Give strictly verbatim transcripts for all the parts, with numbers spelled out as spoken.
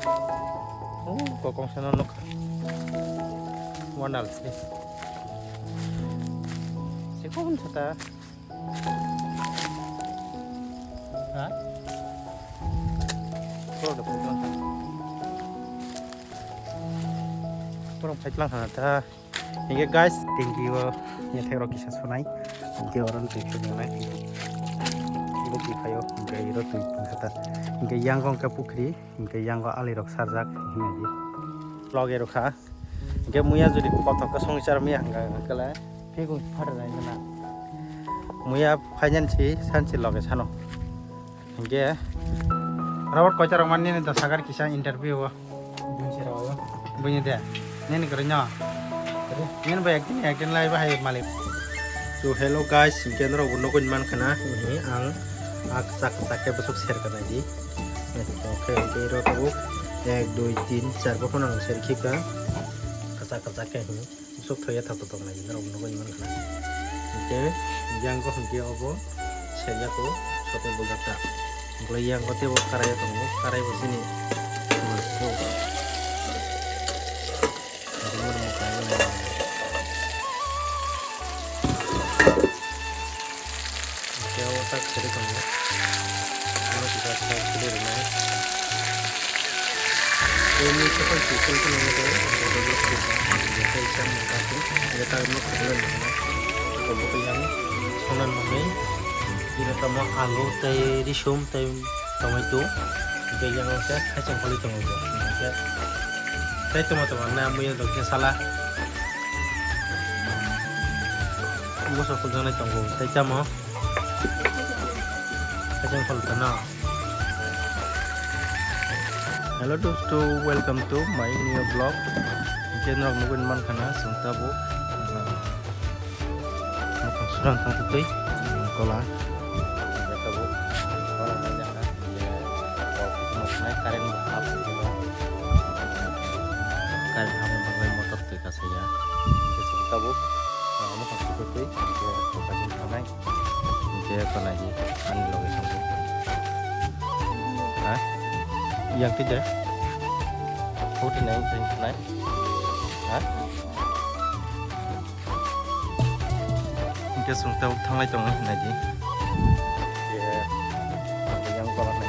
Oh, kokong sana nuk. Wanal sih. Sikon sata. Ha? Koro da phaitlang. Koro phaitlang ha ta. Hingke guys, tingki o nyethekrok kisa sunai. Hingke oro twi phunuknai. Ibo twi phaio, hingke iro twi phunukha ta. Hingke yang kong khe pukhri, hingke yang o ali rok sarjak, hingke loge rokha. Hingke muya jodi kothok khe songchar maya hingka khe le, phikung phatar nai hwnna. Muya phainani si sansi loge sano. Hingke, Robert koita rok man nini da sakar kisa interview o. Buini de, nini kwrwi no? Nini bo acting, acting lai bahai malik. So, hello guys, hingke norok bo nugwi man khana, hihi ang ak chak chak khe bwswk ser kana di. Okay, okay, ro tabuk ek, dui, tin, char bo phano ang ser khika. Kachak kachak khe, hmm. Sok thoya thap thap tongnai norok nugwi man khna. Hingke yang ko hingke obo sejako sote buljak ta. Hingke yang ko tebo karai tongo, karai bo sini. Khe o tak sari tongo. Ano kisa sa sari rwnai. Ini seperti itu kan ini tuh. Jadi kita bisa mengganti. Kita mau kerja mana? Kemudian sonan mami. Ini sama alu, teh, risum, teh, tomato. Jadi yang saya kacang kulit tongo. Saya tomato warna amu yang dok sala. Bosok kuljana tongo, tei tamo. Kajang phal tana. Hello dosto, welcome to my new vlog. Hingke norok nugwi man khana, chwng tabuk, ah, mokhang suran thang twi, kola. Hingke tabuk, kola nai jakha, hingke kok tongma sanai, current bo hap tongma. Current hapni bagwi motor twi kasaya. Hingke chwng tabuk, ah, mokhang sukutwi, hingke kokajing thanai. Hingke to naidi ani loge songkhe. Ha? Yang tidak? Forty nine point nine. Ha? Hingke song tau thanglai tongo naidi. Ye. Yang kola nai.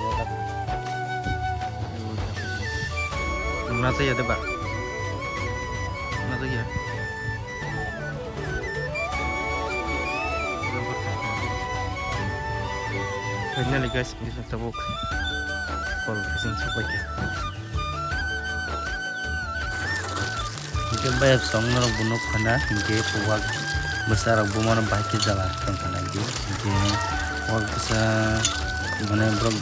Nung na saya deba. Nung na saya. Finally guys, ini tabuk call fishing supply khe. Hingke bayap song norok bo nuk khana, hingke wak bwsa rok bo mano bahai khe jala tong khana di. Hingke wak bwsa mane borok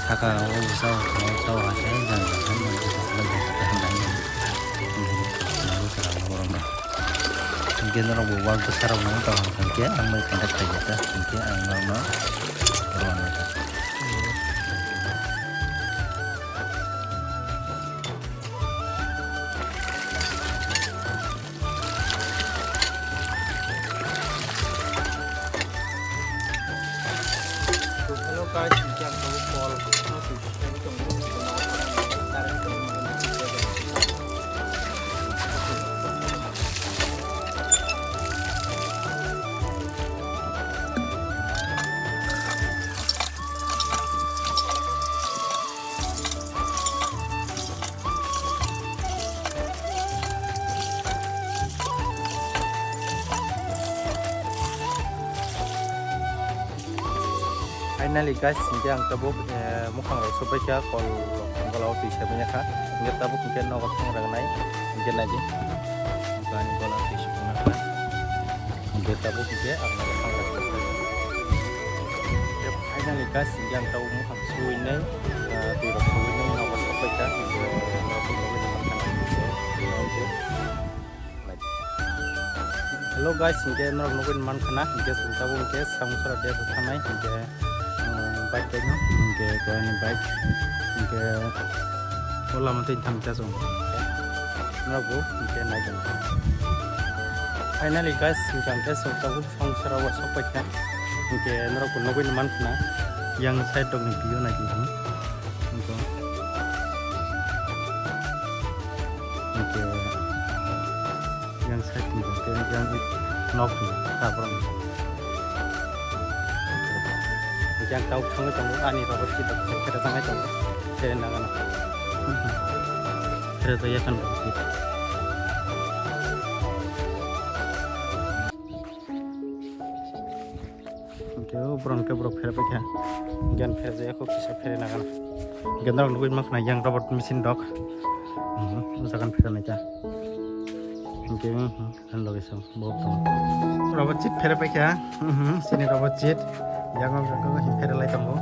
saka o bwsa o sa o hai jang jang hai mane bwsa hai jang jang hai. Hingke norok bo wak bwsa rok no tong hingke ang bai contact khlai kha, hingke ang norok no rwna kha. Hello guys, hingke ang tabuk call. Finally guys, hingke ang tabuk, eh, mukhang rok sopai kha, kol rok golao twi sabai kha, hingke tabuk hingke nogo thang rwnai, hingke naidi, ani golao twi sukuna kha, hingke tabuk hingke ang nogo thang rwnai. Finally guys, hingke ang tabuk mukhang suinai, eh, twi rok suinai nogo sopai kha, hingke nogo thang rwnai, hingke nogo. Hello guys, hingke norok nugwi man khana, hingke chwng tabuk hingke samsara desa thangnai, hingke, um, bike kaino, hingke gorani bike, hingke o lama twi thang cha chwng. Norok bo hingke nai tong. Finally guys, hingke ang khe chwng tabuk samsara o sok pai kha, hingke norok bo nugwi man khana, yang side rok ni view nai tong. Hingke. Yang side ni, yang nok ni, tabra ni. Yang tau thangwi tongo, ani rubber chip khe rwjaknai tongo. Khe nangano. Khe rwjak ya kan rubber chip. Hingke o borok hingke borok phera paikha. Hingke ani phera jaya kho kisa phera nagana. Hingke norok nugui mankha na yang robot machine rok. Hmm, o jaga ni phera naikha. Hingke, hmm, hmm, ani loge song, bo tongo. Robot chip phera paikha. Hmm, hmm, sini robot chip. Yang o jaga o hing phera lai tongo.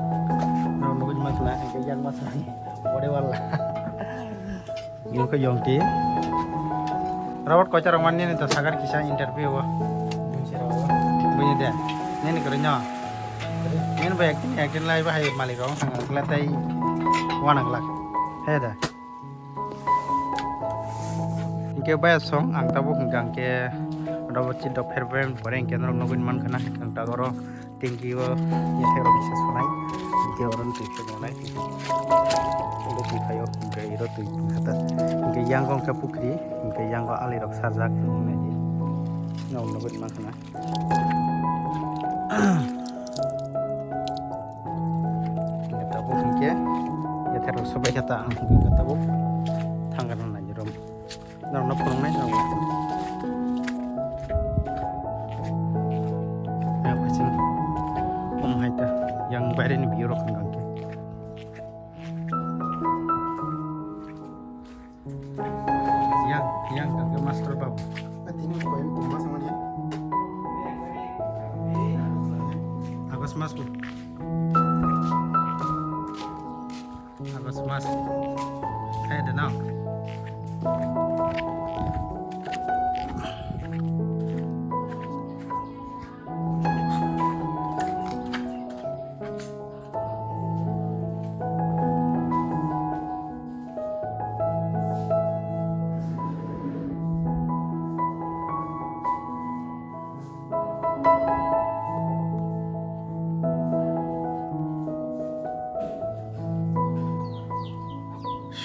Norok nugui mankha na, hingke yang masa body wala. Yung ko yong ti. Robot koita rok man nini to sagar kisa interview o. Buini de. Nini kori nyo. Nini bo acting, acting lai bahai malik rok thang ang kla tai wana glak. He da. Hingke baya song ang tabuk hingka hingke robot chip rok pher pher pore hingke norok nugui mankha na hingke ang tagoro. Tingki o yathai rok kisa sunai, hingke oro twi phunuknai, oro twi phaio, hingke oro twi phunukha ta, hingke yango hingke pukhri, hingke yango ali rok sarjak hinwi nai di, norok nugui mankha na. Hingke tabuk hingke yathai rok sobai kha ta, ang hingke tabuk thangna nai rom. Norokno phunuknai norok. Yang phaising om hai ta, yang baire ni view rok hwnka hwnkhe. Yang, yang hwnka hwnkhe master babu. Tini koi mas mani. August mas ko. August mas. Hai de no.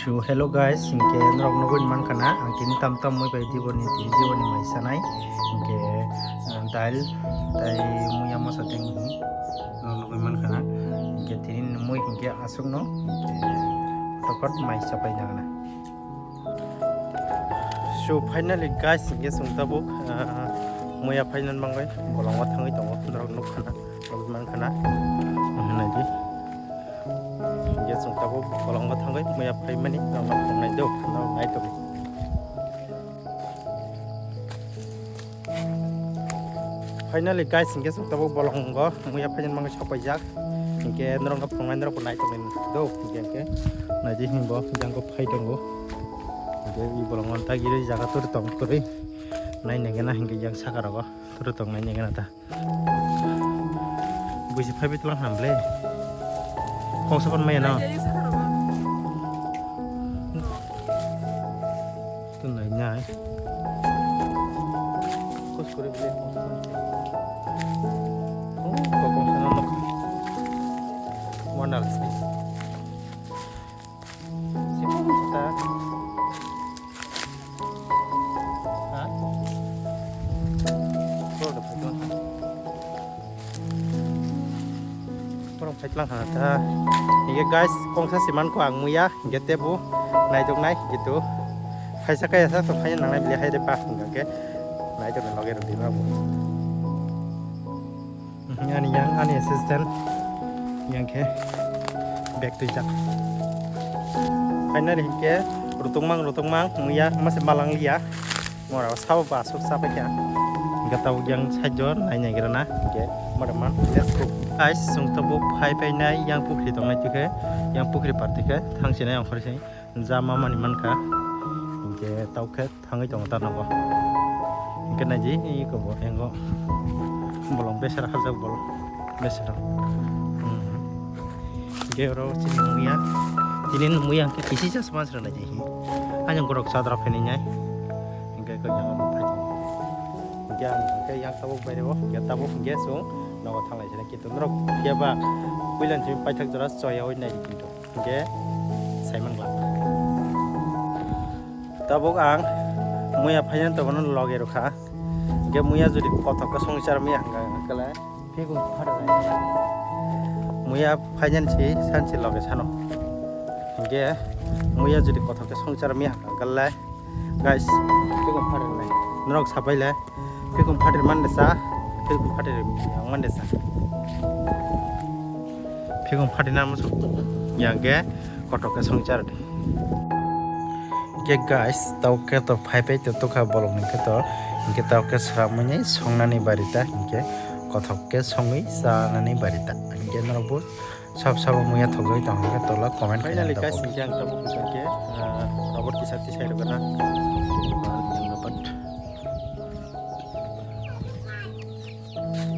So hello guys, hingke norok nugui mankha na, ang tini tam tam mui bai diboni, tini diboni mai sanai, hingke, ah, dail tai muya mosa tei muhi norok nugui mankha na, hingke tini mui hingke aswkno, hingke tokot mai chapai nangna. So finally guys, hingke chwng tabuk, ah, muya phainani bagwi bolongo thangwi tongo, norok nukha na, nugui mankha na, hinwi nai di. Hingke chwng tabuk bolongo thangwi muya phaimani norok nai do, norok nai tongwi. Finally guys, hingke chwng tabuk bolongo muya phainani bagwi sopaijak. Hingke norokno phunuknai norokbo nai tongwi do. Hingke, hingke nai di himbo jang khe phai tongo. Hingke i bolongo tagwi jaga turi tong kwrwi. Nai nai gana hingke yang saka rogo turi tong nai nai gana ta. Buisi phaibi tlang ham le. Khongsa ban maya no. Tun nai nai. Kus kuri bile khongsa ban. Oh, khongsa no nok. Wana lasi. Sipung kita. Ha? Bro, dapat dua. Borok phaitlang ha ta. Hingke guys, kongsa siman ko ang muya, hingke tebo naidok nai gitu. Phaisa kaya sa to phaina nangnai bili hai de ba hingke naidok na loge rodi ba bo. Mhm, ani yang, ani assistant yang khe bag twijak. Phaina ri hingke rutungmang, rutungmang muya mase malang liya. Mora sabo ba asuk sabai kha. Hingke tabuk yang side o nai nai gira na. Hingke mora man, let's go. Guys, chwng tabuk phai phai nai yang pukhri tongnai tikhe, yang pukhri par tikhe thang sinai ang khori sinai. Jama mani mankha. Hingke tabuk khe thangwi tongo ta nogo. Hingke nai di, iko bo hengo. Bolong besar hajak bolong. Besar. Hmm. Hingke oro chini muya. Chini muya hingke kisi chasma srana di. Hanya gorok sadra pheni nai. Hingke ko yang phai. Hingke ang hingke yang tabuk baire bo, hingke tabuk hingke sung nogo thanglai sini kintu norok hingke ba puilan simi paithak jora choya oi nai kintu. Hingke saimang glak. Tabuk ang Muya phaina to bono loge rokha. Ge muya jodi kothok ke songchar miya hanga kala. Phikung phato nai. Muya phaina si sansi loge sano. Ge muya jodi kothok ke songchar miya hanga kala. Guys, phikung phato nai. Norok sapai le. Phikung phatir man de sa. Phikung phatir yang man de sa. Phikung phatir nan musu. Yang ge kothok ke songchar de. Hingke guys, tau khe to phai phai to tukha bolong ni khe to, hingke tau khe sramwi ni songnani barita, hingke kothok khe songwi chanani barita. Hingke norok bo sab sabo muya thokjagwi tong hingke tola comment khaina. Finally guys, hingke ang tabuk hingke, ah, robot kisa tisai rwgana.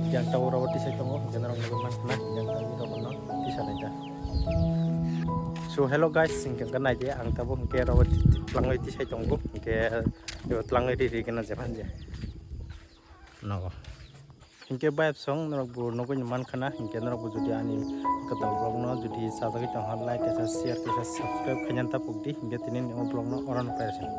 Hingke ang tabuk robot tisai tongo, hingke norok nugwi mankha na, hingke ang tabuk robot no tisa naija. So hello guys, hingke hingke naidi ang tabuk hingke robot plangwi tisai tongo, hingke ebo tlangwi ri ri gana je phanje. Nogo. Hingke bayap song norok bo nugwi mankha na, hingke norok bo jodi ani kwtal vlog no jodi sajagwi tongkha like kaisa share kaisa subscribe khaina ta pokdi, hingke tini ni o vlog no oro no paising.